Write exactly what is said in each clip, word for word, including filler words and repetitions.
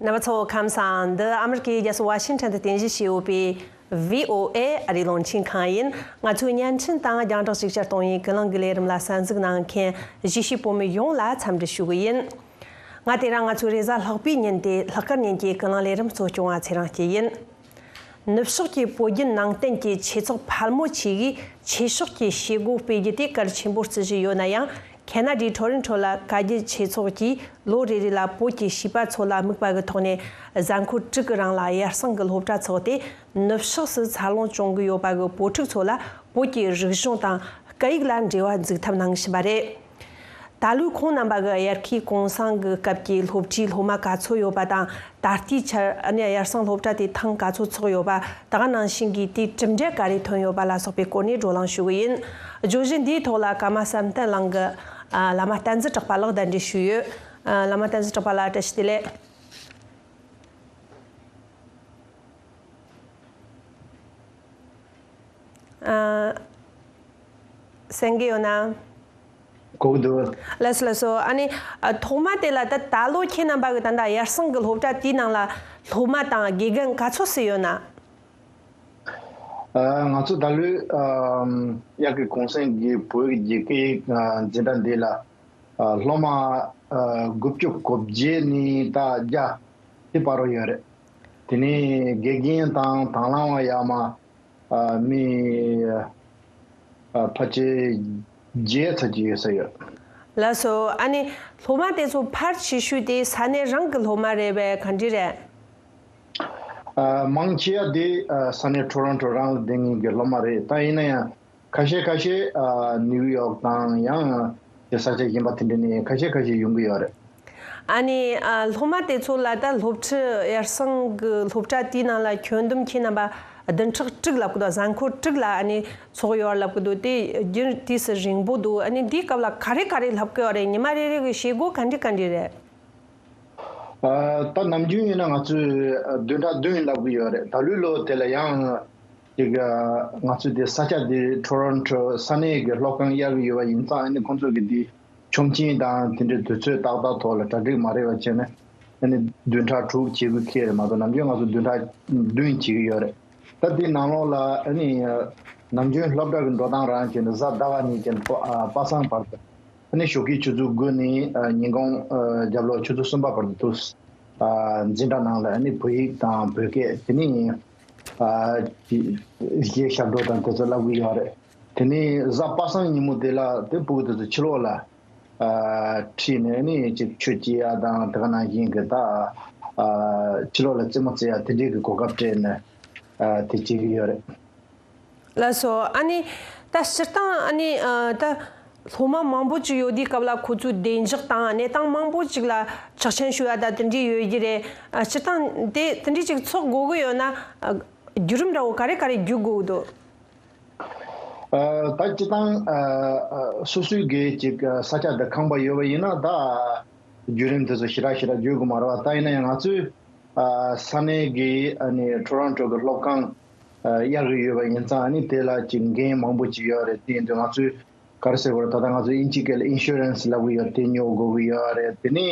རྣམ་པ་ཚོ་ཁམས་བཟང་། འདི་ཨ་མི་རི་ཀའི་རྒྱལ་ས་ཝ་ཤིང་ཊོན་དུ་རྟེན་གཞི་བྱས་ཡོད་པའི་བྷི་ཨོ་ཨེ་ཨ་རིའི་རླུང་འཕྲིན་ཁང་ཡིན། ང་ཚོའི་བརྙན་འཕྲིན་དང་རྒྱང་བསྒྲགས་ཅིག་ཅར་གཏོང་བའི་ཀུན་གླེང་གི་ལས་རིམ་ལ་གསན་གཟིགས་གནང་མཁན་གཞིས་བྱེས་བོད་མི་ཡོངས་ལ་འཚམས་འདྲི་ཞུ་གི་ཡིན། ང་དེ་རིང་ང་ཚོའི་རེས་གཟའ་ལྷག་པའི་ཉིན་ཏེ་ལྷག་དཀར་ཉིན་གྱི་ཀུན་གླེང་ལས་རིམ་གཙོ་སྐྱོང་བ་ཚེ་རིང་སྐྱིད་ཡིན། ནུབ་ཕྱོགས་ཀྱི་བོད་བརྒྱུད་ནང་བསྟན་གྱི་ཆོས་ཚོགས་ཕལ་མོ་ཆེ་གིས་ཆོས་ཕྱོགས་ཀྱི་བྱེད་སྒོ་སྤེལ་རྒྱུ་དེ་གལ་ཆེན་པོར་བརྩི་བཞིན་ཡོད་ན་ཡང་། ཁེ་ན་ཌའི་ཊོ་རོན་ཊོ་ལ་བཀའ་བརྒྱུད་ཆོས་ཚོགས་ཀྱིས་ལོ་རེ་རེ་ལ་བོད་ཀྱི་བྱིས་པ་ཚོ་ལ་དམིགས་པ་གི་ཐོག་ནས་གཟའ་འཁོར་དྲུག་གི་རིང་ལ་ཡར་སང་གི་སློབ་གྲྭ་ཚོགས་ཏེ། ནུབ་ཕྱོགས་སུ་འཚར་ལོངས་བྱུང་གི་ཡོད་པ་གི་བོད་ཕྲུག་ཚོ་ལ་བོད་ཀྱི་རིག་གཞུང་དང་སྐད་ཡིག་ལ་འབྲེལ་བ་འཛུགས་ཐབས་གནང་བཞིན་པ་རེད། ད་ལོའི་ཁོང་རྣམ་པ་གི་དབྱར་ཁའི་གུང་སེང་གི་སྐབས་ཀྱི་སློབ་གྲྭའི་སློབ་མ་ག་ཚོད་ཡོད་པ་དང་། ད་ལྟའི་ཆར་ཨ་ནི་དབྱར་སང་སློབ་གྲྭ་དེ་ཐེངས་ག་ཚོད་ཚོགས་ཡོད་པ་དེ་ག་ནང་བཞིན་གྱི་དེའི་གྲུབ་འབྲས་ག་རེ་ཐོན་ཡོད་པ་ལ་སོགས་པའི་སྐོར་ནས་བགྲོ་གླེང་ཞུ་གི་ཡིན། བརྗོད་གཞི་འདིའི་ཐོག་ལ་ཀརྨ་བསམ་གཏན་གླིང་གི་ཨ་བླ་མ་བསྟན་འཛིན་གྲགས་པ་ལགས་གདན་འདྲེན་ཞུས་ཡོད། ཨ་བླ་མ་བསྟན་འཛིན་གྲགས་པ་ལགས་བཀྲ་ཤིས་བདེ་ལེགས། ཨ་གསན་གྱི་ཡོད་ན། གོ་གི་འདུག་ལགས་སོ་ལགས་སོ། ཨ་ནི་ཨ་ཐོག་མ་དེ་ལ་ད་ད་ལོ་ཁྱེད་རྣམ་པ་གི་ད་ལྟ་དབྱར་སང་གི་སློབ་གྲྭ་དེའི་ནང་ལ་སློབ་མ་དང་དགེ་རྒན་ག་ཚོད་ཙམ་ཡོད་ན། ཨ་ང་ཚོ་ད་ལོའི་ཨ་དབྱར་ཁའི་གུང་སེང་གི་བོད་ཀྱི་རྒྱལ་ཁའི་ཨ་འཛིན་གྲྭ་འདི་ལ་ཨ་སློབ་མ་ཨ་དགུ་བཅུ་གོ་བརྒྱད་ནས་ད་བརྒྱ་དེ་བར་དུ་ཡོད་རེད། དེ་ནས་དགེ་རྒན་དང་དང་བླངས་པ་ཡར་མར་ཨ་མི་ཨ་ཕལ་ཆེར་བརྒྱད་ཙམ་ཅིག་ཡོད་ས་ཡོད། ལགས་སོ། ཨ་ནི་སློབ་མ་དེ་ཚོ་ཕལ་ཆེ་ཤོས་དེ་ས་གནས་རང་གི་སློབ་མ་རེད་པས་ག་འདྲ་རེད། ཨ་མང་ཆེ་བ་དེ་ཨ་ས་གནས་ཊོ་རོན་ཊོ་རང་ལ་བསྡད་མཁན་གྱི་སློབ་མ་རེད། ད་ཡིན་ན་ཡང་ཁ་ཤས་ཁ་ཤས་ཨ་ནིའུ་ཡོག་དང་ཡང་དེ་ས་ཆ་གཞན་པ་དེ་འདྲ་ནས་ཁ་ཤས་ཁ་ཤས་ཡོང་གི་ཡོད་རེད། ཨ་ནི་ཨ་སློབ་མ་དེ་ཚོ་ལ་ད་སློབ་ཁྲིད་དབྱར་སང་གི་སློབ་གྲྭ་དེའི་ནང་ལ་ཁྱོན་བསྡོམས་ཁྱེད་རྣམ་པ་བདུན་ཕྲག་དྲུག་ལབ་གི་འདུག་གཟའ་འཁོར་དྲུག་ལ་ཨ་ནི་ཚོགས་ཡོད་ལབ་གི་འདུག་དེ་རྒྱུན་དུས་སུ་རིང་པོ་འདུག་ཨ་ནི་འདིའི་སྐབས་ལ་ག་རེ་ག་རེ་ལབ་གི་ཡོད་རེད། ཉི་མ་རེ་རེ་གི་བྱེད་སྒོ་ག་འདྲ་ག་འདྲ་རེད། ཨ་ད་ནམ་རྒྱུན་ཡིན་ན་ང་ཚོས་བདུན་ཕྲག་བདུན་ལབ་གི་ཡོད་རེད། ད་ལོའི་ལོ་དེ་ལ་ཡང་ཅིག་ང་ཚོས་དེ་ས་ཆ་དེ་ཊོ་རོན་ཊོ་ས་གནས་ཀྱི་སློབ་ཁང་གཡར་གི་ཡོད་པ་ཡིན་ཙང་ཨ་ནི་ཁོང་ཚོས་ཀྱི་དེ་ཆོག་མཆན་དང་དེ་འདྲའི་དུས་ཚོད་ཏག་ཏག་ཐོག་ལ་གྲ་སྒྲིག་མ་རེད་པ་བྱས་ནས་ཨ་ནི་བདུན་ཕྲག་དྲུག་བྱེད་དགོས་ཁེལ་རེད་མ་གཏོགས་ནམ་རྒྱུན་ང་ཚོ་བདུན་ཕྲག་བདུན་བྱེད་ཀྱི་ཡོད་རེད། ད་དེའི་ནང་ལོགས་ལ་ཨ་ནི་ནམ་རྒྱུན་སློབ་གྲྭ་གི་འགྲོ་སྟངས་རང་བྱས་ནས་གཟའ་ཟླ་བ་ཉིན་བྱས་ནས་པ་ཨ་པ་སངས་བར་དུ་ཨ་ནི་ཞོགས་ཀའི་ཆུ་ཚོད་དགུ་ནས་ཨ་ཉིན་གུང་ཨ་རྒྱབ་ལོགས་ཆུ་ཚོད་གསུམ་པ་བར་དུ་ཨ་འཛིན་གྲྭ་ནང་ལ་ཨ་ནི་བོད་ཡིག་དང་བོད་སྐད་དེ་ནས་ཨ་ཡིག་ཞབས་བྲོ་དང་དེ་ཚོ་བསླབ་གི་ཡོད་རེད། དེ་ནས་གཟའ་པ་སངས་ཉིན་མོ་དེ་ལ་དེ་ཕྲུ་གུ་དེ་ཚོ་ཕྱི་ལོགས་ལ་ཨ་ཁྲིད་ནས་ཨ་ནི་ཅིག་ཆོས་སྐྱེལ་ཡ་དང་དེ་ག་ནང་བཞིན་གྱི་ད་ཨ་ཕྱི་ལོགས་ལ་རྩེད་མོ་རྩེ་ཡ་དེ་འདྲའི་གི་གོ་སྐབས་སྤྲད་ནས་ཨ་དེ་བྱེད་ཀྱི་ཡོད་རེད། ལགས་སོ། ཨ་ནི་ད་སྤྱིར་བཏང་ཨ་ནི་ཨ་ད་སློབ་མ་མང་པོ་ཅིག་ཡོད་དུས་སྐབས་ལ་ཁོ་ཚོའི་བདེ་འཇགས་དང་གནས་སྟངས་མང་པོ་ཅིག་ལ་ཆོག་མཆན་ཞུ་ཡ་ད་དེ་འདྲའི་ཡོད་ཀྱི་རེད། ཨ་སྤྱིར་བཏང་དེ་དེ་འདྲའི་ཅིག་ཚོགས་དགོས་ཀྱི་ཡོད་ན་ཨ་བརྒྱུད་རིམ་འདྲ་བོ་ག་རེ་ག་རེ་བརྒྱུད་དགོས་ཀྱི་འདུག་ཨ་ད་སྤྱིར་བཏང་ཨ་ཨ་སོ་སོའི་གི་ཅིག་ས་ཆ་དང་ཁང་པ་ཡོད་པ་ཡིན་ན་ད་བརྒྱུད་རིམ་དེ་ཚོ་ཞེ་དྲག་ཞེ་དྲག་བརྒྱུད་དགོས་མ་རེད་བ། ད་ཡིན་ན་ཡང་ང་ཚོའི་ཨ་ས་གནས་ཀྱི་ཨ་ནི་ཊོ་རོན་ཊོ་གི་སློབ་ཁང་ཨ་གཡར་གི་ཡོད་པ་ཡིན་ཙང་ཨ་ནི་དེ་ལ་ཅིག་འགན་མང་པོ་ཅིག་ཡོད་རེད། དེ་ཡིན་དུས་ང་ཚོས་ག་རེ་ཟེར་དགོས་རེད། ད་ལྟ་ང་ཚོ་དབྱིན་ཇིའི་སྐད་ལ་ཨིན་ཤུ་རན་སི་ལབ་གི་ཡོད། དེ་ཉོ་དགོས་ཀྱི་ཡོད་རེད། དེ་ནས་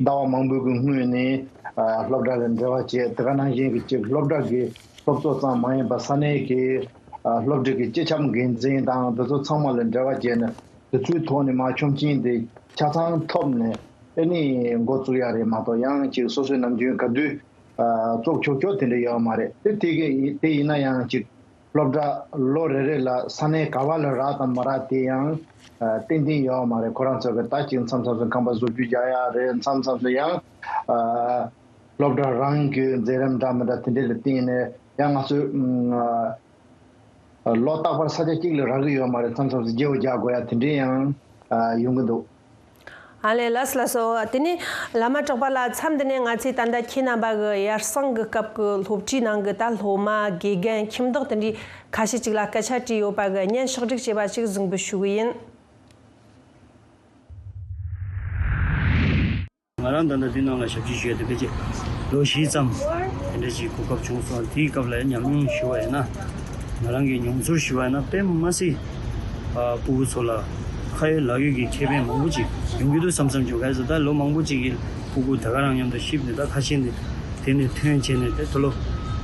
ཟླ་བ་མང་པོའི་གི་སྔོན་ནས་ཨ་སློབ་གྲྭ་ལ་འབྲེལ་བ་བྱས། དེ་ག་ནང་བཞིན་གྱི་ཅིག་སློབ་གྲྭ་གི་སློབ་གཙོ་ཙམ་མ་ཡིན་པར་ས་གནས་ཀྱི་ཨ་སློབ་ཁྲིད་ཀྱི་སྤྱི་ཁྱབ་འགན་འཛིན་དང་དེ་ཚོ་ཚང་མ་ལ་འབྲེལ་བ་བྱས་ནས་དེ་ཚོའི་ཐོག་ནས་མར་ཆོག་མཆན་དེ་ཆ་ཚང་ཐོབ་ནས་ཨ་ནི་འགོ་བཙུགས་ཡ་རེད་མ་གཏོགས་ཡང་ཅིག་སོ་སོའི་ནམ་རྒྱུན་ག་དུས་ཨ་བཙུགས་ཆོག་ཆོག་དེ་འདྲ་ཡོད་མ་རེད། དེ་དེ་གི་དེ་ཡིན་ན་ཡང་ཅིག་སློབ་གྲྭ་ལོ་རེ་རེ་ལ་ས་གནས་ག་བ་ལ་རག་དང་མ་རག་དེ་ཡང་ཨ་ཏན་ཏན་ཡོད་མ་རེད། ཁོ་རང་ཚོ་གི་ད་ཅིག་མཚམས་མཚམས་སུ་ཁང་པ་བཟོ་བཅོས་རྒྱག་ཡ་རེད། མཚམས་མཚམས་སུ་ཡང་ཨ་སློབ་གྲྭ་རང་གི་མཛད་རིམ་འདྲ་མི་འདྲ་དེ་འདྲ་ལ་བརྟེན་ནས་ཡང་ང་ཚོས་ཨ་ལོ་རྟག་པར་ས་ཆ་གཅིག་ལ་རག་གི་ཡོད་མ་རེད། མཚམས་མཚམས་སུ་བརྗེ་པོ་རྒྱག་དགོས་ཡ་དེ་འདྲ་ཡང་ཨ་ཡོང་གི་འདུག་ཨ་ལས། ལགས་སོ་ལགས་སོ། དེ་ནས་བླ་མ་གྲགས་པ་ལགས། མཚམས་འདི་ནས་ང་ཚོས་ད་ལྟ་ཁྱེད་རྣམ་པ་གི་དབྱར་གསང་གི་སྐབས་ཀྱི་སློབ་གྲྭའི་ནང་གི་ད་སློབ་མ་དགེ་རྒན་ཁྱིམ་བདག་དེ་འདྲའི་ཁ་ཤས་ཅིག་ལ་སྐད་ཆ་དྲིས་ཡོད་པ་གི་བརྙན་ཕྱོགས་སྒྲིག་བྱས་པ་ཅིག་གཟིགས་འབུལ་ཞུ་གི་ཡིན། ང་རང་ད་ལྟ་འདི་ནང་ལ་ཞབས་ཕྱི་ཞུ་ཡ་དེ་ཕལ་ཆེར་ལོ་བཞི་ཙམ་དེ་འདྲ་ཞིག་གོ་སྐབས་བྱུང་སོང་། དེའི་སྐབས་ལ་ཉམས་མྱོང་ཞུ་བ་ཡིན་ན། ང་རང་གི་མྱོང་ཚོར་ཞུ་བ་ཡིན་ན་དཔེ་མ་སྲིད་ཨ་སྤུ་གུ་ཚོ་ལ་ ཁ་ཡོད་ལག་ཡོད་ཀྱི་ཁེ་ཕན་མང་པོ་ཅིག་ཡོང་གི་འདུག་བསམ་བསམ་བྱུང་། ག་རེ་ཟེར་ད་ལོ་མང་པོ་ཅིག་གི་ཕྲུ་གུ་ད་ག་རང་མཉམ་དུ་གཤིབ་ནས་ད་ཁ་ཤས་ནས་དེ་ནས་ཐོན་བྱས་ནས་དེ་མཐོ་སློབ་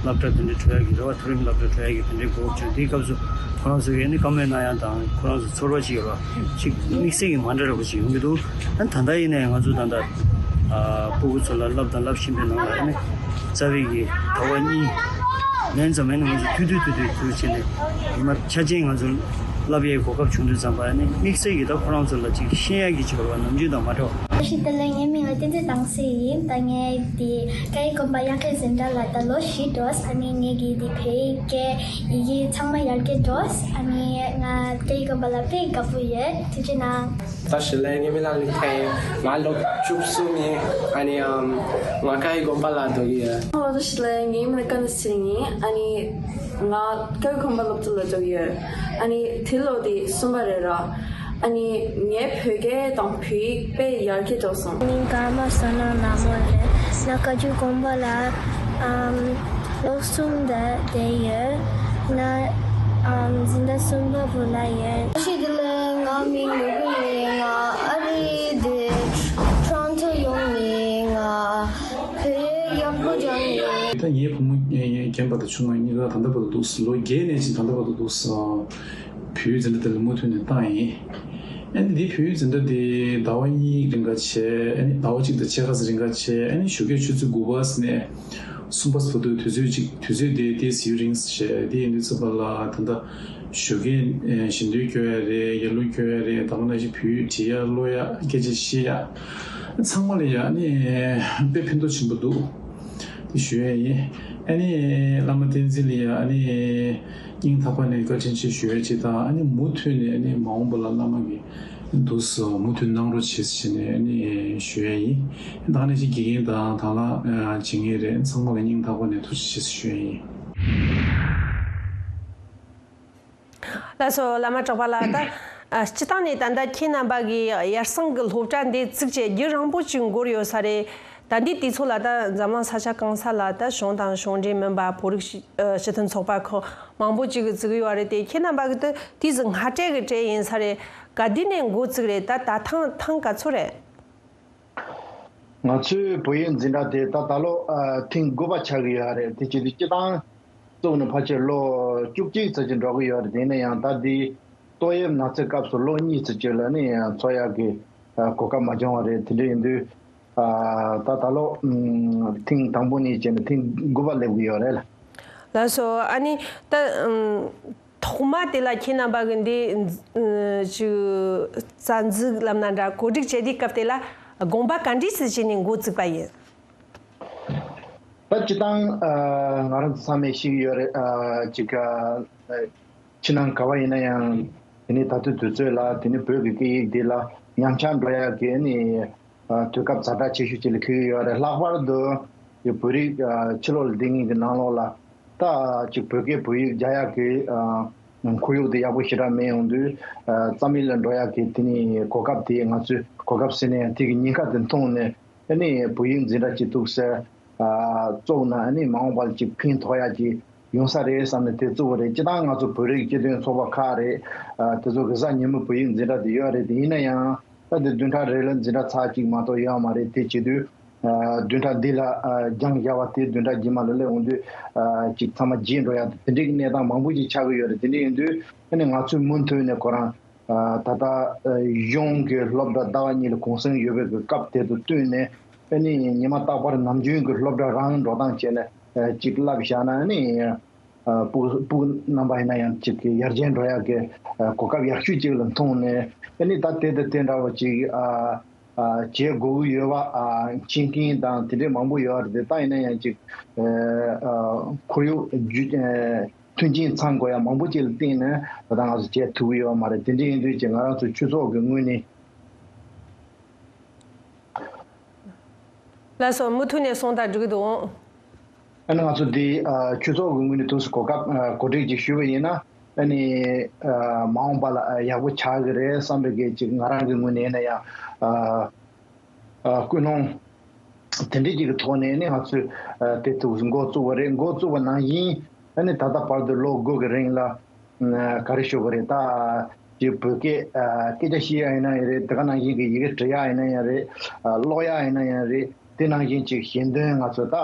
སློབ་གྲྭ་དེ་འདྲ་འགྲོ་ཡག་གི་རེ་བ། མཐོ་རིམ་སློབ་གྲྭ་འགྲོ་ཡག་གི་དེ་འདྲའི་གོ་སྐབས་བྱུང་། དེའི་སྐབས་སུ་ཁོ་རང་ཚོ་གིས་ནི་བཀའ་མོལ་གནང་ཡག་དང་ཁོ་རང་ཚོ་ཚོར་བ་ཅིག་ཡོད་རེད་བ། ཅིག་དམིགས་བསལ་གྱི་མ་འདྲ་འདྲ་པོ་ཅིག་ཡོང་གི་འདུག་ཨ་ད་ལྟ་ཡིན་ནའི་ང་ཚོ་ད་ལྟ་ཨ་ཕྲུ་གུ་ཚོ་ལ་བསླབ་དང་བསླབ་བཞིན་པའི་ནང་ལ་ནི་རྩ་བའི་གི་ཟླ་བ་གཉིས་ལན་ཙམ་ཡིན་ན་ང་ཚོ་ཐུག་དུས་ཐུག་དུས་ཐུག་བྱས་ནས་ཉི་མ་ཆ་ཅན་ང་ཚོ་བསླབ་ཡའི་གོ་སྐབས་བྱུང་དུས་ཙམ་པ་ནི་དམིགས་བསལ་གྱི་ད་ཁོ་རང་ཚོ་ལ་ཅིག་ཤེས་ཡག་གི་ཅིག་ཡོད་རེད་བ། ནམ་རྒྱུན་དང་མ་འདྲ་བ། བཀྲ་ཤིས་བདེ་ལེགས། ངའི་མིང་ལ་བསྟན་འཛིན་དྭངས་གསལ་ཡིན། ད་ངས་འདི་ཀ་ཡི་དགོན་པ་དབྱར་ཁའི་འཛིན་གྲྭ་ལ་ད་ལོ་བཞི་འགྲོ། ཨ་ནི་ངས་ཀྱི་འདི་བོད་ཡིག་སྐད་ཡི་གེ་ཚང་མ་ཡར་རྒྱས་འགྲོ། ཨ་ནི་ང་ཀ་ཡི་དགོན་པ་ལ་དཔེ་དགའ་པོ་ཡོད། ཐུགས་རྗེ་གནང་། བཀྲ་ཤིས་བདེ་ལེགས། ངའི་མིང་ལ་ལི་ཐན་ཡིན། ང་ལོ་བཅུ་གསུམ་ཡིན། ཨ་ནི་ཨམ་ང་ཀ་ཡི་དགོན་པ་ལ་འགྲོ་གི་ཡོད། བཀྲ་ཤིས་བདེ་ལེགས། ངའི་མིང་ལ་ཀ་ནི་ཚེ་རིང་ཡིན། ཨ་ནི་ང་ཀ་ཡི་དགོན་པ་སློབ་གྲྭ་ལ་འགྲོ་གི་ཡོད། ཨ་ནི་དེ་ལོ་དེ་གསུམ་པ་རེད་ར། ཨ་ནི་ངའི་བོད་སྐད་དང་བོད་ཡིག་དཔེ་ཡར་རྒྱས་འགྲོ་སོང་། མིང་ཀརྨ་བསོད་ནམས་ལྷ་མོ་རེད། ང་བཀའ་བརྒྱུད་དགོན་པ་ལ་ཨམ་ལོ་གསུམ་དེ་བསྡད་ཡོད། ང་ཨམ་འཛིན་གྲྭ་གསུམ་པ་བོད་ལ་ཡོད། བཀྲ་ཤིས་བདེ་ལེགས། ང་མིང་ནོར་བུ་ཡིན། ང་ཨ་རི་དེ་ཊོ་རོན་ཊོ་ཡོང་ནས་ང་བོད་ཡིག་ཡག་པོ་སྦྱངས་ཡོད། ད་ངའི་བུ་མོ་རྒན་པ་དང་ཆུང་མ་གཉིས་ཀ་ད་ལྟ་བར་དུ་འདུག་ལོ་བརྒྱད་ནས་ཕྱིན་ད་ལྟ་བར་དུ་འདུག་བོད་ཡིག་འཛིན་གྲྭ་དེ་ལ་མུ་མཐུད་ནས་བཏང་ཡིན། ཨ་ནི་འདི་བོད་ཡིག་འཛིན་གྲྭ་འདི་ཟླ་བ་གཉིས་རིང་ག་བྱས། ཨ་ནི་ཟླ་བ་གཅིག་དང་ཕྱེད་ཀ་ཙམ་རིང་ག་བྱས། ཨ་ནི་ཞོགས་ཀས་ཆུ་ཚོད་དགུ་པ་ནས་གསུམ་པ་བར་དུ་དུས་ཚོད་གཅིག་དུས་ཚོད་དེ་དེ་ཟིན་རིང་བྱས། དེ་ཡིན་དུས་ཚོད་པ་ལ་ད་ལྟ་ཞོགས་ཀས་ཞལ་འདོན་སྐྱོར་ཡ་རེད། ཡར་ལུང་སྐྱོར་ཡ་རེད། ད་ག་ནང་བཞིན་བོད་ཡིག་འབྲི་ཡ་ཀློག་ཡ་སྐད་ཆ་བཤད་ཡ་ཚང་མ་ལ་ཡ་ཨ་ནི་དཔེ་ཕན་ཐོགས་ཆེན་པོ་འདུག་དེ་ཞུ་ཡ་ཡིན། ཨ་ནི་བླ་མ་བསྟན་འཛིན་ལ་ཡ་ཨ་ནི་སྙིང་ཐག་པ་ནས་བཀའ་དྲིན་ཆེ་ཞུ་ཡ་ཅིག་དང་། ཨ་ནི་མུ་མཐུད་ནས་ཨ་ནི་མ་འོངས་པ་ལ་བླ་མ་གི་འདུག་སེ་མུ་མཐུད་གནང་རོགས་བྱེད་ཟེར་ནས་ཨ་ནི་ཞུ་ཡ་ཡིན། ད་ནས་ཅིག་དགེ་རྒན་དང་དང་བླངས་བྱེད་མཁན་རེད། ཚང་མ་ལ་སྙིང་ཐག་པ་ནས་ཐུགས་རྗེ་ཆེ་ཞུ་ཡ་ཡིན། ལགས་སོ། བླ་མ་གྲགས་པ་ལགས། ད་ཨ་སྤྱིར་བཏང་ནས་ད་ལྟ་ཁྱེད་རྣམ་པ་གིས་ཡར་སང་གི་སློབ་གྲྭ་འདི་བཙུགས་བྱས་རྒྱུན་རིང་པོ་ཅིག་འགོར་ཡོད་ས་རེད། ད་འདི་དུས་ཚོད་ལ་ད་འཛམ་གླིང་ས་ཆ་གང་ས་ལ་ད་གཞུང་དང་གཞུང་འབྲེལ་མིན་པ་བོད་རིགས་སྤྱི་ཨ་སྤྱི་མཐུན་ཚོགས་པ་ཁག་མང་པོ་ཅིག་བཙུགས་ཡོད་རེད་དེ། ཁྱེད་རྣམ་པ་གི་ད་དུས་སུ་སྔ་གྲས་ཀྱི་གྲས་ཡིན་ས་རེད། ག་དུས་ནས་འགོ་བཙུགས་རེད། ད་ད་ཐེངས་ཐེངས་ག་ཚོད་རེད། ང་ཚོའི་བོད་ཡིག་འཛིན་གྲྭ་དེ་ད་ད་ལོ་ཨ་ཐེངས་དགུ་པ་ཆགས་ཀྱི་ཡོད་རེད། དེ་བྱེད་དུས་སྤྱིར་བཏང་བཙུགས་ནས་ཕལ་ཆེར་ལོ་བཅུ་གཅིག་ཙམ་ཅིག་འགྲོ་གི་ཡོད་རེད། དེ་ཡིན་ན་ཡང་ད་འདི་ཏོག་དབྱིབས་ན་ཚའི་སྐབས་སུ་ལོ་གཉིས་ཙམ་ཅིག་ལ་ནི་ཚོགས་ཡག་གི་ཨ་གོ་སྐབས་མ་བྱུང་བ་རེད། དེ་འདྲ་ཡིན་དུས་ཨ་ད་ད་ལོ་ཨམ་ཐེངས་དང་པོ་ནས་བྱས་ནས་ཐེངས་དགུ་པ་སླེབས་ཀྱི་ཡོད་རེད། ལགས་སོ། ཨ་ནི་ད་ཨམ། ཐོག་མ་དེ་ལ་ཁྱེད་རྣམ་པ་གི་འདི་ཨ་ཅིག་རྩ་འཛུགས་ལབ་ན་འདྲ་གོ་སྒྲིག་བྱེད་དུས་སྐབས་དེ་ལ་དགོངས་པ་ག་འདྲས་སེ་བྱས་ནས་འགོ་བཙུགས་པ་ཡིན། ད་སྤྱིར་བཏང་ཨ་ང་རང་ཚོ་ཚང་མས་ཤེས་ཀྱི་ཡོད་རེད། ཨ་ཅིག་ཨ་ཕྱི་ནང་ག་བ་ཡིན་ན་ཡང་དེ་ནི་ད་ལྟའི་དུས་ཚོད་ལ་དེ་ནི་བོད་ཀྱི་སྐད་ཡིག་འདི་ལ་ཉམས་ཆག་འགྲོ་ཡག་གི་ནི་ཨ་དུས་སྐབས་ཛ་དྲག་ཆེ་ཤོས་ཅིག་ལ་འཁེལ་གྱི་ཡོད་རེད། ལྷག་པར་དུ་ཡ་བོད་རིགས་ཨ་ཕྱི་ལོགས་ལ་བསྡད་མཁན་གྱི་ནང་ལོགས་ལ་ད་ཅིག་བོད་སྐད་བོད་ཡིག་སྦྱང་ཡག་གི་ཨ་ཁོར་ཡུག་དེ་ཡག་པོ་ཞེ་དྲག་མེད་ཡོང་དུས་ཨ་རྩ་མེད་ལ་འགྲོ་ཡག་གི་དེ་ནི་གོ་སྐབས་དེ་ང་ཚོས་གོ་སྐབས་ཟེར་ན་ཡང་དེ་གི་ཉེན་ཁ་དེ་མཐོང་ནས་ཨ་ནི་བོད་ཡིག་འཛིན་གྲྭ་ཅིག་འདུག་སེ་ཨ་བཙུགས་ན་ཨ་ནི་མ་འོངས་པ་ལ་ཅིག་ཕན་ཐོགས་ཡག་ཅིག་ཡོང་ས་རེད་བསམ་ནས་དེ་བཙུགས་པ་རེད། སྤྱིར་བཏང་ང་ཚོ་བོད་རིགས་སྤྱི་མཐུན་ཚོགས་པ་ཁག་རེད། ཨ་དེ་ཚོ་གི་གཟའ་ཉིན་མོ་བོད་ཡིག་འཛིན་གྲྭ་དེ་ཡོད་རེད། དེ་ཡིན་ན་ཡང་ད་དེ་བདུན་ཕྲག་རེ་ལ་འཛིན་གྲྭ་ཚར་གཅིག་མ་གཏོགས་ཡོད་མ་རེད། དེ་བྱེད་དུས་ཨ་བདུན་ཕྲག་འདི་ལ་ཨ་སྦྱང་བཞག་པ་དེ་བདུན་ཕྲག་རྗེས་མ་ལ་སླེབས་འོང་དུས་ཨ་ཅིག་ཚང་མ་བརྗེད་འགྲོ་ཡག་དེ་འདྲའི་གནས་སྟངས་མང་པོ་ཅིག་ཆགས་ཀྱི་ཡོད་རེད། དེ་འདྲ་ཡིན་དུས་ཨ་ནི་ང་ཚོས་མུ་མཐུད་ནས་ཁོ་རང་ཨ་ད་ལྟ་ཨ་གཞུང་གི་སློབ་གྲྭ་ཟླ་བ་གཉིས་ལ་གུང་སེང་ཡོད་པའི་གི་སྐབས་དེ་ཚོ་བསྟུན་ནས་ཨ་ནི་ཉི་མ་རྟག་པར་ནམ་རྒྱུན་གྱི་སློབ་གྲྭ་རང་འགྲོ་སྟངས་བྱས་ནས་ཨ་ཅིག་བསླབ་བཞག་ན་ཨ་ནི། ཨ་སྤུ་སྤུ་རྣམ་པ་ཡིན་ན་ཡང་ཅིག་གི་ཡར་རྒྱས་འགྲོ་ཡག་གི་ཨ་གོ་སྐབས་ཡག་ཤོས་ཅིག་ལ་མཐོང་ནས་ཨ་ནི་ད་དེ་དང་དེ་འདྲ་བ་ཅིག་ཨ་ཨ་བྱེད་དགོས་ཀྱི་ཡོད་པ་ཨ་མཁྱེན་མཁན་དང་དེ་འདྲའི་མང་པོ་ཡོད་རེད། དེ་ད་ཡིན་ན་ཡང་ཅིག་ཨ་ཨ་ཁོར་ཡུག་རྒྱུ་ཨ་མཐུན་རྐྱེན་ཚང་དགོས་ཡག་མང་པོ་ཅིག་ལ་བརྟེན་ནས་ད་ལྟ་ང་ཚོ་བྱེད་ཐུབ་ཀྱི་ཡོད་མ་རེད། དེ་འདྲ་ཡིན་དུས་ཅིག་ང་རང་ཚོ་ཆོས་ཚོགས་ཀྱི་ངོས་ནས། ལགས་སོ། མུ་མཐུད་ནས་གསུང་དང་འགྲིག་གི་འདུག་ཨ་ནི་ང་ཚོ་འདི་ཨ་ཆོས་ཚོགས་ཀྱི་ངོས་ནས་དུས་སུ་གོ་སྐབས་ཨ་གོ་སྒྲིག་ཅིག་ཞུས་པ་ཡིན་ན་ཨ་ནི་ཨ་མ་འོངས་པ་ལ་ཨ་ཡག་པོ་ཆགས་ཀྱི་རེད་བསམ་པའི་གི་ཅིག་ང་རང་གི་ངོས་ནས་ཡིན་ན་ཡང་ཨ་ཨ་ཀུན་སློང་དེ་འདྲ་ཅིག་གི་ཐོག་ནས་ནི་ང་ཚོས་ཨ་དེ་དུས་སུ་འགོ་བཙུགས་པ་རེད། འགོ་བཙུགས་པ་ནང་བཞིན་ཨ་ནི་ད་ལྟ་བར་དུ་ལོ་དགུ་གི་རིང་ལ་ཨ་ག་རེ་ཞུ་དགོས་རེད། ད་ ཅིག་བོད་སྐད་ཨ་སྐད་ཆ་བཤད་ཡ་ཡིན་ན་ཡང་རེད། དེ་ག་ནང་བཞིན་གྱི་ཡི་གེ་འབྲི་ཡ་ཡིན་ན་ཡང་རེད། ཨ་ཀློག་ཡ་ཡིན་ན་ཡང་རེད། དེ་ནང་བཞིན་ཅིག་ཞལ་འདོན་ང་ཚོ་ད་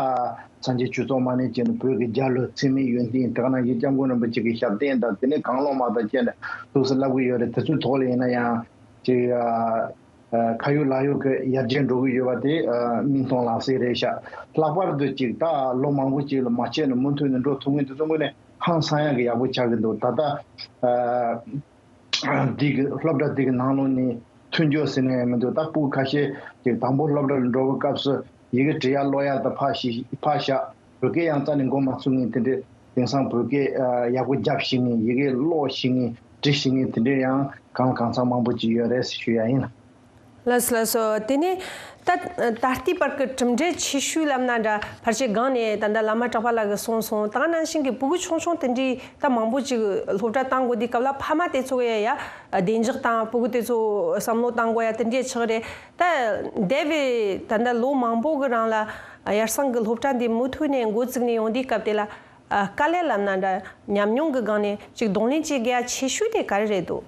སངས་རྒྱས་ཆོས་ཚོགས་མ་ཎི་བྱས་ནས་བོད་ཀྱི་རྒྱལ་གླུ་ཚད་མེད་ཡོན་ཏན་དེ་ག་ནང་བཞིན་སྐྱབས་མགོན་རིན་པོ་ཆེ་གི་ཞབས་བརྟན་དང་དེ་ནས་གང་བླངས་མ་དང་བཅས་ནས་ཐུགས་སུ་བསླབ་ཀྱི་ཡོད་རེད། དེ་ཚོའི་ཐོག་ལ་ཡིན་ན་ཡང་ཅིག་ཨ་ཨ་ཁ་ཡོད་ལག་ཡོད་ཀྱི་ཡར་རྒྱས་འགྲོ་གི་ཡོད་པ་དེ་ཨ་མིག་མཐོང་ལག་ཟིན་རེད་ཤག་ལྷག་པར་དུ་ཅིག་ད་ལོ་མང་པོ་ཅིག་ལ་མ་ཆད་ནས་མུ་མཐུད་ནས་འགྲོ་ཐུབ་མཁན་དེ་ཚོ་དངོས་གནས་ཧང་སང་ཡག་གི་ཡག་པོ་ཆགས་ཀྱི་འདུག་ད་ལྟ་ཨ། འདི་གི་སློབ་གྲྭ་འདི་གི་ནང་ལོགས་ནས་མཐུན་སྦྱོར་ཟེར་ནས་ཡང་མི་འདུག་ད་སྤུ་གུ་ཁ་ཤས་ཀྱིས་དང་པོ་སློབ་གྲྭ་ལ་འགྲོ་བའི་སྐབས་སུ་ཡི་གེ་འབྲི་ཡག་ཀློག་ཡག་དང་ཕར་ཞིག་ཕར་བཞག་བོད་སྐད་ཡང་རྩ་ནས་མགོ་མ་ཚོས་མཁན་དེ་འདྲས། དེང་སང་བོད་སྐད་ཡག་པོ་རྒྱབ་ཤེས་མཁན། ཡི་གེ་ཀློག་ཤེས་མཁན། འབྲི་ཤེས་མཁན་དེ་འདྲས་ཡང་གང་ལ་གང་འཚམ་མང་པོ་ཅིག་ཡོད་རེད་ཞུ་ཡ་ཡིན། ལགས་སོ་ལགས་སོ། དེ་ནས་ད་ད་ལྟའི་བར་གྱི་གྲུབ་འབྲས་ཆེ་ཤོས་ལབ་ན་འདྲ། ཕལ་ཆེར་སྒང་ནས་ད་ལྟ་བླ་མ་གྲགས་པ་ལགས་ཀྱིས་གསུངས་སོང་། ད་ག་ནང་བཞིན་གྱི་སྤུ་གུ་ཆུང་ཆུང་དེ་འདྲའི་ད་མང་པོ་ཅིག་སློབ་གྲྭ་བཏང་དགོས་དུས་སྐབས་ལ་ཕ་མ་དེ་ཚོ་གི་ཡ་བདེ་འཇགས་དང་སྤུ་གུ་དེ་ཚོ་བསམ་བློ་བཏང་དགོས་ཡ་དེ་འདྲས་ཆགས་རེད། ད་འདས་པའི་ད་ལྟ་ལོ་མང་པོ་གི་རིང་ལ་ཡར་སང་གི་སློབ་གྲྭ་འདི་མུ་མཐུད་ནས་འགོ་བཙུགས་ནས་ཡོང་དུས་སྐབས་དེ་ལ་དཀའ་ལས་ལབ་ན་འདྲ། ཉམས་མྱོང་གི་སྒང་ནས་ཅིག་གདོང་ལེན་བྱེད་དགོས་ཡ་ཆེ་ཤོས་དེ་ག་རེ་རེད་འདུག་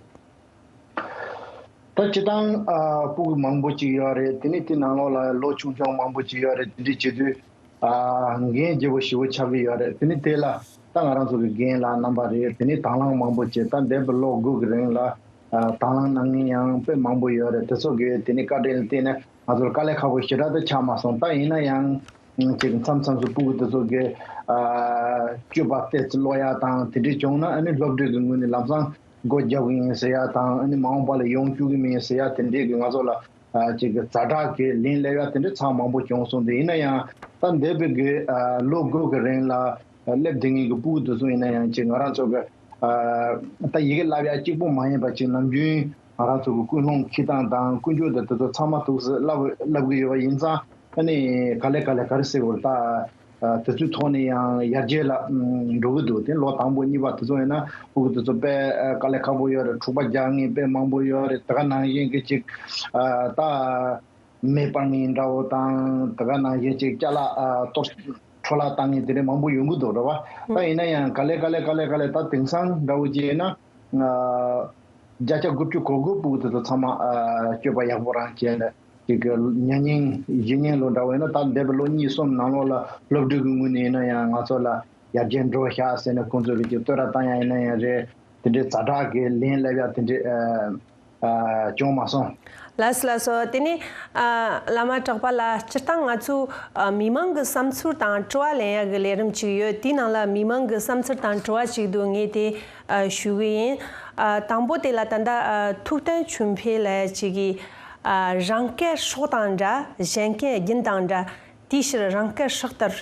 ད་སྤྱིར་བཏང་ཨ་སྤུ་གུ་མང་པོ་ཅིག་ཡོད་རེད། དེ་ནས་དེ་ནང་ལོགས་ལ་ལོ་ཆུང་ཆུང་མང་པོ་ཅིག་ཡོད་རེད། དེ་འདྲ་བྱེད་དུས་ཨ་འགན་ལྗིད་པོ་ཞེ་པོ་ཆགས་ཀྱི་ཡོད་རེད། དེ་ནས་དེ་ལ་ད་ང་རང་ཚོ་གི་རྒན་ལགས་རྣམ་པ་རེད། དེ་ནས་དང་བླངས་མང་པོ་བྱས། ད་འདས་པའི་ལོ་དགུ་གི་རིང་ལ་ཨ་དང་བླངས་གནང་མཁན་ཡང་དཔེ་མང་པོ་ཡོད་རེད། དེ་ཚོ་གི་དེ་ནས་བཀའ་དྲིན་ལ་བརྟེན་ནས་ང་ཚོར་དཀའ་ལས་ཁག་པོ་ཞེ་དྲག་ཏུ་ཆགས་མ་སོང་། ད་ཡིན་ན་ཡང་ཅིག་མཚམས་མཚམས་སུ་སྤུ་གུ་དེ་ཚོ་གི་ཨ་སྤྱོད་པ་ཏོག་ཙམ་ཀློག་ཡ་དང་དེ་འདྲ་བྱུང་ན་ཨ་ནི་སློབ་གྲྭའི་གི་ངོས་ནས་ལམ་སང་སྒོ་རྒྱག་གི་ཡིན་ཟེར་ཡ་དང་། ཨ་ནི་མ་འོངས་པ་ལ་ཡོང་བཅུག་གི་མིན་ཟེར་ཡ་དེ་འདྲའི་གི་ང་ཚོ་ལ་ཨ་ཅིག་གི་ཛ་དྲག་གི་ལན་སླེབས་ཡ་དེ་འདྲ་ཚང་མང་པོ་བྱུང་སོང་། དེ་ཡིན་ན་ཡང་ད་འདས་པའི་གི་ཨ་ལོ་དགུ་གི་རིང་ལ་སླེབས་བསྡད་མཁན་གི་སྤུ་གུ་དེ་ཚོ་ཡིན་ན་ཡང་ཅིག་ང་རང་ཚོ་གི་ཨ་ད་ཡི་གེ་བསླབ་ཡ་གཅིག་པུ་མ་ཡིན་པ་ཅིག་ནམ་རྒྱུན་ང་རང་ཚོ་གི་ཀུན་སློང་འཁྱེར་སྟངས་དང་ཀུན་སྤྱོད་དེ་དེ་ཚོ་ཚང་མ་ཐུགས་སུ་བསླབ་བསླབ་གི་ཡོད་པ་ཡིན་ཙང་། ཨ་ནི་ག་ལེ་ག་ལེ་ག་རེ་ཟེར་དགོས་རེད། ད་ཨ་དེ་ཚོའི་ཐོག་ནས་ཡང་ཡར་རྒྱས་ལ་ཨམ་འགྲོ་གི་འདུག་དེ་ལོ་དང་པོ་གཉིས་པ་དེ་ཚོ་ཡིན་ན་སྤུ་གུ་དེ་ཚོ་དཔེ་ཨ་དཀའ་ལས་ཁག་པོ་ཡོད་རེད། འཁྲུག་པ་རྒྱག་མཁན་དཔེ་མང་པོ་ཡོད་རེད། དེ་ག་ནང་བཞིན་གྱི་ཅིག་ཨ་ད་མེ་སྤར་མཁན་འདྲ་བོ་དང་། དེ་ག་ནང་བཞིན་ཅིག་ཅ་ལག་ཨ་གཏོར་འཕྲོ་བརླག་བཏང་མཁན་དེ་འདྲ་མང་པོ་ཡོང་གི་འདུག་རེད་བ། ད་ཡིན་ན་ཡང་ག་ལེ་ག་ལེ་ག་ལེ་ག་ལེ་ད་དེང་སང་འདྲ་བོ་ཅིག་ཡིན་ན་ཨ་བརྒྱ་ཆ་དགུ་བཅུ་གོ་དགུ་སྤུ་གུ་དེ་ཚོ་ཚང་མ་ཨ་སྤྱོད་པ་ཡག་པོ་རང་བྱས་ནས། ཅིག་གི་ཉན་མཁན་གཟིགས་མཁན་ལོ་འདྲ་བོ་ཡིན་ན། ད་འདས་པའི་ལོ་གཉིས་གསུམ་ནང་ལོགས་ལ་སློབ་ཕྲུག་གི་ངོས་ནས་ཡིན་ན་ཡང་ང་ཚོ་ལ་ཡར་རྒྱས་འགྲོ་ཤག་ཟེར་ནས་ཁོང་ཚོ་གི་ཅིག་བསྟོད་ར་བཏང་ཡ་ཡིན་ན་ཡང་རེད། དེ་འདྲའི་ཛ་དྲག་གི་ལན་སླེབས་ཡ་དེ་འདྲའི་ཨ་ཨ་བྱུང་མ་སོང་། ལགས་སོ་ལགས་སོ། དེ་ནས་ཨ་བླ་མ་གྲགས་པ་ལགས། སྤྱིར་བཏང་ང་ཚོ་ཨ་མི་མང་གི་བསམ་ཚུལ་དང་དྲི་བ་ལེན་ཡ་གི་ལས་རིམ་ཅིག་ཡོད། དེའི་ནང་ལ་མི་མང་གི་བསམ་ཚུལ་དང་དྲི་བ་ཅིག་འདུག་ངས་དེ་ཨ་ཞུ་གི་ཡིན། ཨ་དང་པོ་དེ་ལ་ད་ལྟ་ཨ་ཐུབ་བསྟན་ཆོས་འཕེལ་ལགས་ཅིག་གིས། ཨ་རང་སྐད་སྲོག་དང་འདྲ། གཞན་སྐད་རྒྱུན་དང་འདྲ། དེའི་ཕྱིར་རང་སྐད་སྲོག་ལྟར་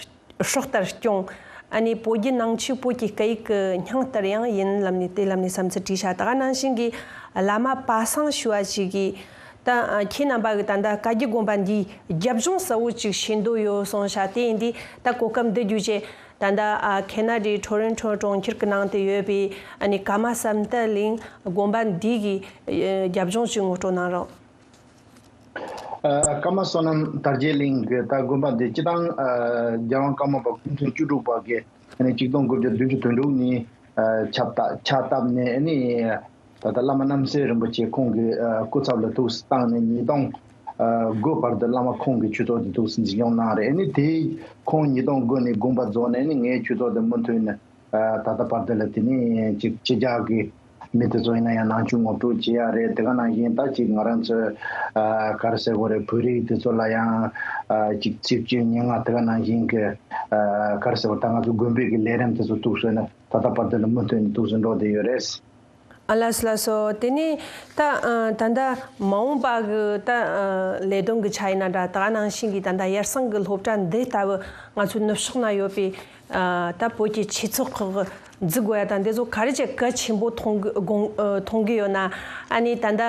སྲོག་ལྟར་སྐྱོང་། ཨ་ནི་བོད་བརྒྱུད་ནང་ཆོས་བོད་ཀྱི་སྐད་ཡིག་གི་སྙིང་ལྟར་ཡང་ཡིན་ལབ་ནས་དེ་ལབ་ནས་བསམ་ཚུལ་བྲིས་ཤག་ད་ག་ནང་བཞིན་གྱི་བླ་མ་པ་སངས་ཞུ་བ་ཞིག་གིས། ད་ཨ་ཁྱེད་རྣམ་པ་གི་ད་ལྟ་བཀའ་བརྒྱུད་དགོན་པ་འདིའི་རྒྱབ་ལྗོངས་གསལ་བོ་ཅིག་ཤེས་འདོད་ཡོད་གསུངས་ཤག་དེ་ཡིན་དུས་ད་གོ་སྐབས་འདི་བརྒྱུད་བྱས། ད་ལྟ་ཨ་ཁེ་ན་ཌའི་ཊོ་རོན་ཊོ་གྲོང་ཁྱེར་གྱི་ནང་དུ་ཡོད་པའི་ཨ་ནི་ཀརྨ་བསམ་གཏན་གླིང་དགོན་པ་འདི་གི་ཨ་རྒྱབ་ལྗོངས་ཅིག་ངོ་སྤྲོད་གནང་རོགས། ཨ་ཀརྨ་བསོད་ནམས་དར་རྒྱས་གླིང་གི་ད་དགོན་པ་འདི་སྤྱིར་བཏང་ཨ་རྒྱལ་དབང་ཀརྨ་པ་སྐུ་ཕྲེང་བཅུ་དྲུག་པ་གི་ཨ་ནི་གཅིག་སྟོང་དགུ་བརྒྱ་བདུན་ཅུ་དོན་དྲུག་ཉིན་ཨ་ཆབ་ད་ཕྱག་བཏབ་ནས། ཨ་ནི་ད་ལྟ་བླ་མ་རྣམ་སྲས་རིན་པོ་ཆེ་ཁོང་གི་ཨ་སྐུ་ཚབ་ལ་ཐུགས་སུ་བཏང་ནས་ཉིས་སྟོང་ཨ་དགུ་བར་དུ་བླ་མ་ཁོང་གི་ཆོས་ཚོགས་དེ་ཐུགས་སུ་འཛིན་སྐྱོང་གནང་རེད། ཨ་ནི་དེ་ཁོང་ཉིས་སྟོང་དགུ་ནས་དགོངས་པ་རྫོགས་ནས། ཨ་ནི་ངའི་ཆོས་ཚོགས་དེ་མུ་མཐུད་ནས། ཨ་ད་ལྟ་བར་དུ་ལ་དེ་ནས་ཅིག་ཕྱི་རྒྱལ་གྱི་མི་དེ་ཚོ་ཡིན་ན་ཡང་ནང་ཆོས་ངོ་སྤྲོད་བྱེད་ཡ་རེད། དེ་ག་ནང་བཞིན་ད་ཅིག་ང་རང་ཚོའི་ཨ་ག་རེ་ཟེར་དགོས་རེད། བོད་རིགས་དེ་ཚོ་ལ་ཡང་ཨ་ཅིག་ཚིག་བཅད་སྙན་ངག་དེ་ག་ནང་བཞིན་གྱི་ཨ་ག་རེ་ཟེར་དགོས། ད་ང་ཚོ་དགོན་པའི་གི་ལས་རིམ་དེ་ཚོ་ཐུགས་སུ་ནས་ད་ལྟ་བར་དུ་ལ་མུ་མཐུད་ནས་ཐུགས་སུ་འགྲོ་བསྡད་ཡོད་རེད། ཨ་ལགས་སོ་ལགས་སོ། དེ་ནས་ད་ཨ་ད་ལྟ་མ་འོངས་པ་གི་ད་ཨ་ལས་དོན་གི་ཆ་ཡིན་ན་འདྲ། ད་ག་ནང་བཞིན་གྱི་ད་ལྟ་ཡར་སང་གི་སློབ་གྲྭ་འདི་ལྟ་བུ་ང་ཚོའི་ནུབ་ཕྱོགས་ན་ཡོད་པའི་ཨ་ད་བོད་ཀྱི་ཆོས་ཚོགས་ཁག་འཛུགས་དགོས་ཡ་དང་། འདི་ཚོ་ག་རེ་བྱས་གལ་ཆེན་པོ་མཐོང་གི་དགོངས་ཨ་མཐོང་གི་ཡོད་ན། ཨ་ནི་ད་ལྟ་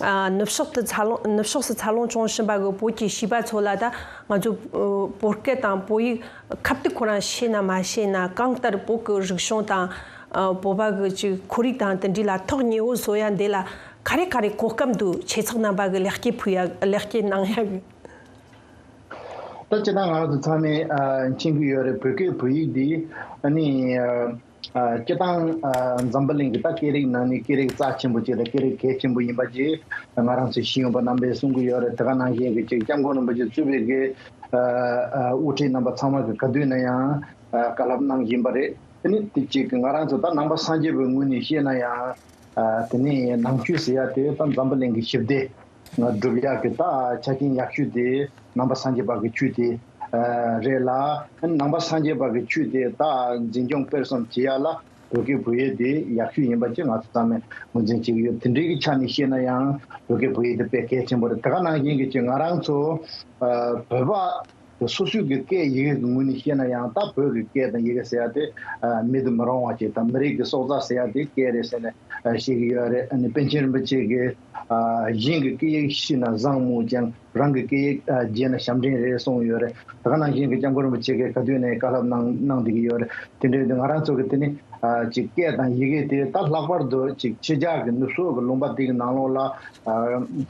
ཨ་ནུབ་ཕྱོགས་དུ་འཚར་ལོངས་ནུབ་ཕྱོགས་སུ་འཚར་ལོངས་བྱུང་བཞིན་པ་གི་བོད་ཀྱི་བྱིས་པ་ཚོ་ལ་ད་ང་ཚོ་ཨ་བོད་སྐད་དང་བོད་ཡིག་ཁ་ཐུག་ཁོ་རང་ཤེས་ན་མ་ཤེས་ན། གང་ལྟར་བོད་ཀྱི་རིག་གཞུང་དང་ཨ་བོད་པ་གི་ཅིག་ཁོར་ཡུག་དང་དེ་འདྲའི་ལ་ཐག་ཉེ་བོ་བཟོ་ཡ་འདི་ལ་ག་རེ་ག་རེ་གོ་སྐབས་འདུག་ཆོས་ཚོགས་རྣམ་པ་གི་ལེགས་སྐྱེས་ཕུལ་ཡ་ལེགས་སྐྱེས་གནང་ཡ་གི། ད་སྤྱིར་བཏང་ང་རང་ཚོ་ཚང་མས་ཨ་མཁྱེན་གྱི་ཡོད་རེད། བོད་སྐད་བོད་ཡིག་འདི་ཨ་ནི་ཨ་ ཨ་སྤྱིར་བཏང་ཨ་འཛམ་བུ་གླིང་གི་ད་སྐད་རིགས་ནང་ནས་སྐད་རིགས་རྩ་ཆེན་པོ་ཅིག་དང་སྐད་རིགས་གལ་ཆེན་པོ་ཡིན་པ་ཅིག་ང་རང་ཚོའི་ཤེས་ཡོན་པ་རྣམ་པས་གསུང་གི་ཡོད་རེད། དེ་ག་ནང་བཞིན་གྱི་ཅིག་སྐྱབས་མགོན་རིན་པོ་ཆེ་གཙོས་པའི་གི་ཨ་ཨ་དབུ་ཁྲིད་རྣམ་པ་ཚང་མ་གི་ག་དུས་ན་ཡང་ཨ་བཀའ་སློབ་གནང་བཞིན་པ་རེད། དེ་ནི་དེ་ཅིག་ང་རང་ཚོ་ད་ནང་པ་སངས་རྒྱས་པའི་ངོས་ནས་བཤད་ན་ཡང་ཨ་དེ་ནི་ནང་ཆོས་ཟེར་ཡ་དེ་ད་འཛམ་བུ་གླིང་གི་ཞི་བདེ་སྒྲུབ་ཡག་གི་ད་ཆ་རྐྱེན་ཡག་ཤོས་དེ་ནང་པ་སངས་རྒྱས་པ་གི་ཆོས་དེ་ཨ་རེད་ལ། ནང་པ་སངས་རྒྱས་པ་གི་ཆོས་དེ་ད་འཛིན་སྐྱོང་སྤེལ་གསུམ་བྱེད་ཡག་ལ་བོད་སྐད་བོད་ཡིག་དེ་ཡག་ཤོས་ཡིན་པ་ཅིག་ང་ཚོ་ཚང་མས་ངོས་འཛིན་བྱེད་ཀྱི་ཡོད། དེ་འདྲའི་གི་ཆ་ནས་བཤད་ན་ཡང་བོད་སྐད་བོད་ཡིག་དེ་དཔེ་གལ་ཆེན་པོ་རེད། དེ་ག་ནང་བཞིན་གྱི་ཅིག་ང་རང་ཚོ་ཨ་བོད་པ་སོ་སོའི་གི་སྐད་ཡི་གེ་གི་ངོས་ནས་བཤད་ན་ཡང་ད་བོད་ཀྱི་སྐད་དང་ཡི་གེ་ཟེར་ཡ་དེ་ཨ་མེད་དུ་མི་རུང་བ་ཅིག་དང་མི་རིགས་ཀྱི་སྲོག་རྩ་ཟེར་ཡ་དེ་སྐད་རེད་ཟེར་ནས་ཨ་བཤད་ཀྱི་ཡོད་རེད། ཨ་ནི་པཎ་ཆེན་རིན་པོ་ཆེ་གིས་ཨ་གཞན་གྱི་སྐད་ཡིག་ཤེས་ན་བཟང་མོད་ཀྱང་རང་གི་སྐད་ཡིག་ཨ་བརྗེད་ན་ཞབས་འདྲེན་རེད་གསུངས་ཡོད་རེད། དེ་ག་ནང་བཞིན་གྱི་སྐྱབས་མགོན་རིན་པོ་ཆེ་གིས་ག་དུས་ནས་བཀའ་སློབ་གནང་གནང་བསྡད་ཀྱི་ཡོད་རེད། དེ་འདྲའི་དུས་ང་རང་ཚོ་གི་དེ་ནི་ཨ་ཅིག་སྐད་དང་ཡི་གེ་དེ་ད་ལྷག་པར་དུ་ཅིག་ཕྱི་རྒྱལ་གྱི་ནུབ་ཕྱོགས་ཀྱི་ལུང་པ་དེ་གི་ནང་ལོགས་ལ་ཨ་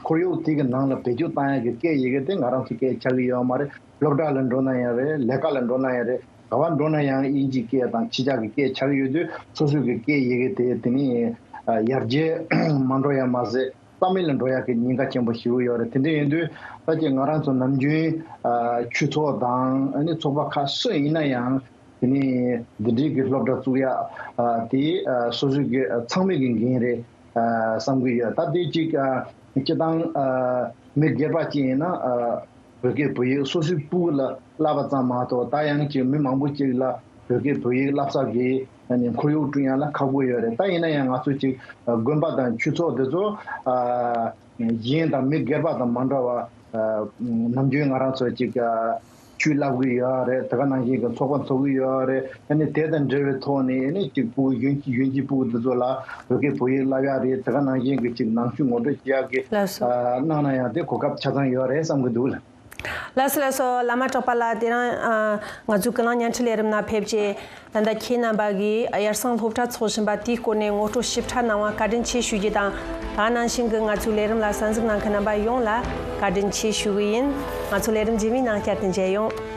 ཁོར་ཡུག་དེ་གི་ནང་ལ་བེད་སྤྱོད་བཏང་ཡ་གི་སྐད་ཡི་གེ་དེ་ང་རང་ཚོ་སྐད་ཆགས་ཀྱི་ཡོད་མ་རེད། སློབ་གྲྭ་ལ་འགྲོ་ན་ཡང་རེད། ལས་ཀ་ལ་འགྲོ་ན་ཡང་རེད། ག་བ་འགྲོ་ན་ཡང་དབྱིན་ཇིའི་སྐད་དང་ཕྱི་རྒྱལ་གྱི་སྐད་ཆགས་ཀྱི་ཡོད་དུས་སོ་སོའི་གི་སྐད་ཡི་གེ་དེ་དེ་ནི་ཨ་ཡར་རྒྱས་མ་འགྲོ་ཡ་མ་ཟད་རྩ་མེད་ལ་འགྲོ་ཡག་གི་ཉེན་ཁ་ཆེན་པོ་ཞེ་པོ་ཡོད་རེད། དེ་འདྲ་ཡིན་དུས་ད་ཅིག་ང་རང་ཚོ་ནམ་རྒྱུན་ཨ་ཆོས་ཚོགས་དང་ཨ་ནི་ཚོགས་པ་ཁག་སུ་ཡིན་ན་ཡང་དེ་ནི་འདི་འདྲའི་གི་སློབ་གྲྭ་བཙུགས་ཡག་ཨ་དེ་ཨ་སོ་སོའི་གི་ཨ་ཚང་མའི་གི་འགན་རེད་ཨ་བསམ་གི་ཡོད། ད་དེ་ཅིག་ཨ་སྤྱིར་བཏང་ཨ་མི་སྒེར་པ་ཅིག་ཡིན་ན་ཨ་བོད་སྐད་བོད་ཡིག་སོ་སོའི་སྤུ་གུ་ལ་བསླབ་པ་ཙམ་མ་གཏོགས་ད་ཡང་ཅིག་མི་མང་པོ་ཅིག་ལ་བོད་སྐད་བོད་ཡིག་བསླབ་ས་གི་ཨ་ནི་ཁོར་ཡུག་བསྐྲུན་ཡག་ལ་ཁག་པོ་ཡོད་རེད། ད་ཡིན་ན་ཡང་ང་ཚོ་ཅིག་དགོན་པ་དང་ཆོས་ཚོགས་དེ་ཚོ་གཞན་དང་མི་སྒེར་པ་དང་མ་འདྲ་བ་ནམ་རྒྱུན་ང་རང་ཚོ་ཅིག་ཆོས་བསླབ་གི་ཡོད་རེད། དེ་ག་ནང་བཞིན་གྱི་ཚོགས་པ་འཚོགས་གི་ཡོད་རེད། ཨ་ནི་དེ་དང་འབྲེལ་བའི་ཐོག་ནས་ཨ་ནི་ཅིག་སྤུ་གུ་གཞོན་གཞོན་སྐྱེས་སྤུ་གུ་དེ་ཚོ་ལ་བོད་སྐད་བོད་ཡིག་བསླབ་ཡག་རེད། དེ་ག་ནང་བཞིན་གྱི་ཅིག་ནང་ཆོས་ངོ་སྤྲོད་བྱེད་ཡག་གི་ལགས་སོ། གནང་ན་ཡང་དེ་གོ་སྐབས་ཆ་ཚང་ཡོད་རེད་བསམ་གི་འདུག་ལ། ལགས་སོ་ལགས་སོ། བླ་མ་གྲགས་པ་ལགས། དེ་རིང་ཨ་ང་ཚོའི་ཀུན་གླེང་བརྙན་འཕྲིན་ལས་རིམ་ནང་ཕེབས་རྗེས་ད་ལྟ་ཁྱེད་རྣམ་པ་གིས་ཡར་སང་སློབ་གྲྭ་འཚོགས་བཞིན་པ་དེའི་སྐོར་ནས་ངོ་སྤྲོད་ཞིབ་ཕྲ་གནང་བ་བཀའ་དྲིན་ཆེ་ཞུ་རྒྱུ་དང་། ད་ནང་བཞིན་གྱི་ང་ཚོའི་ལས་རིམ་ལ་གསན་གཟིགས་གནང་མཁན་རྣམ་པ་ཡོངས་ལ་བཀའ་དྲིན་ཆེ་ཞུ་གི་ཡིན། ང་ཚོ་ལས་རིམ་རྗེས་མའི་ནང་བསྐྱར་དུ་མཇལ་ཡོང་།